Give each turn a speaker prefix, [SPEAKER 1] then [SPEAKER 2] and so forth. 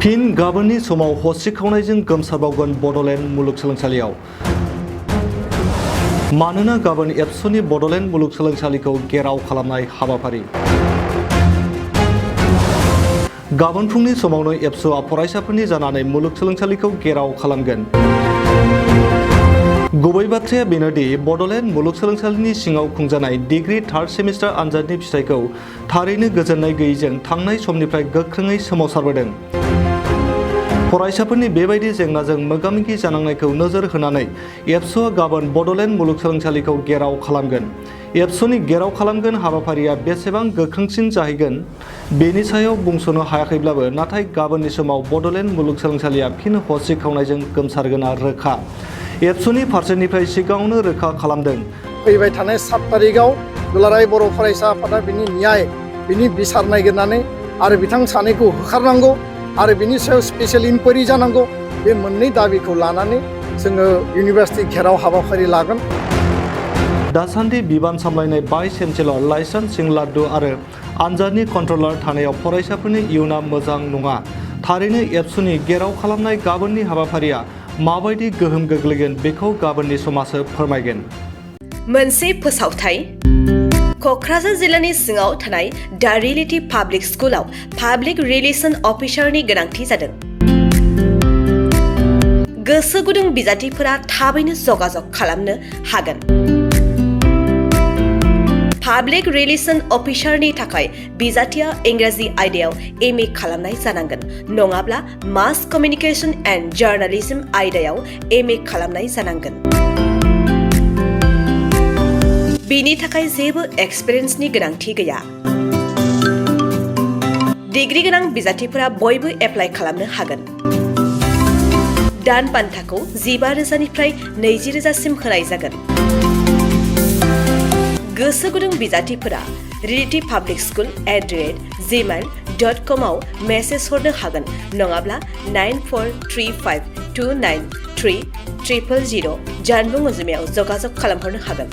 [SPEAKER 1] फिन गाबोननि समाव हस्रिखावनायजों गोमसारबावगोन बड'लेण्ड मुलुगसोलोंसालियाव। मानोना गाबोन एबसुनि बड'लेण्ड मुलुगसोलोंसालिखौ घेराव खालामनाय हाबाफारि। गाबोन फुंनि समावनो एबसुआ फरायसाफोरनि जानानै मुलुगसोलोंसालिखौ घेराव खालामगोन। गुबै बाथ्राया बेनोदि बड'लेण्ड मुलुगसोलोंसालिनि सिङाव खुंजानाय डिग्री थार्ड सेमिस्टार आनजादनि फिथाइखौ थारैनो गोजोननाय गैयैजों थांनाय समनिफ्राय गोख्रोङै सोमावसारबोदों। फरायसाफोरनि बेबायदि जेंनाजों मोगा-मोगि जानांनायखौ नोजोर होनानै एबसुआ गाबोन बड'लेण्ड मुलुगसोलोंसालिखौ घेराव खालामगोन। एबसुनि घेराव खालामगोन हाबाफारिया बेसेबां गोख्रोंसिन जाहैगोन बेनि सायाव बुंस'नो हायाखैब्लाबो नाथाय गाबोननि समाव बड'लेण्ड मुलुगसोलोंसालिया फिन हस्रिखावनायजों गोमसारगोना रोखा। एबसुनि फारसेनिफ्राय सिगाङावनो रोखा खालामदों।
[SPEAKER 2] फैबाय थानाय 7 तारिखआव दुलाराय बर' फरायसा आफादा बिनि न्याय बिनि बिसार नागिरनानै आरो बिथां सानैखौ होखारनांगौ आरो बिनि सायाव स्पेशेल इनकुवारि जानांगौ। बे मोननै दाबिखौ लानानै जोङो इउनिभार्सिटि घेराव हाबाफारि लागोन।
[SPEAKER 1] दासान्दि बिबान सामलायनाय भाइस चेन्सेलर लाइसान सिं लाड्डु आरो आनजादनि कन्ट्रलार थानायाव फरायसाफोरनि इयुना मोजां नङा। थारैनो एबसुनि घेराव खालामनाय गाबोननि हाबाफारिया माबायदि गोहोम गोग्लैगोन बेखौ गाबोननि समासो फोरमायगोन।
[SPEAKER 3] मोनसे फोसावथाय। क'क्राझार जिल्लानि सिङाव थानाय दा रियेलिटी पाब्लिक स्कुलाव पाब्लिक रिलेशन अफिसारनि गोनांथि जादों। गोसो गुदुं बिजाथिफोरा थाबैनो जगाजग खालामनो हागोन। पाब्लिक रिलेशन अफिसारनि थाखाय बिजाथिया इंराजि आयदायाव एम.ए. खालामनाय जानांगोन, नङाब्ला मास कमिउनिकेशन एन्ड जार्नालिज्म आयदायाव एम.ए. खालामनाय जानांगोन। बेनि थाखाय जेबो एक्सपिरियेन्सनि गोनांथि गैया। डिग्री गोनां बिजाथिफोरा बयबो एप्लाइ खालामनो हागोन। दान बान्थाखौ 15,000निफ्राय 20,000सिम होनाय जागोन। गोसो गुदुं बिजाथिफोरा realtypublicschool@gmail.com आव मेसेज हरनो हागोन, नङाब्ला 9435293000 जानबुं अनजिमायाव जगाजग खालामहरनो हागोन।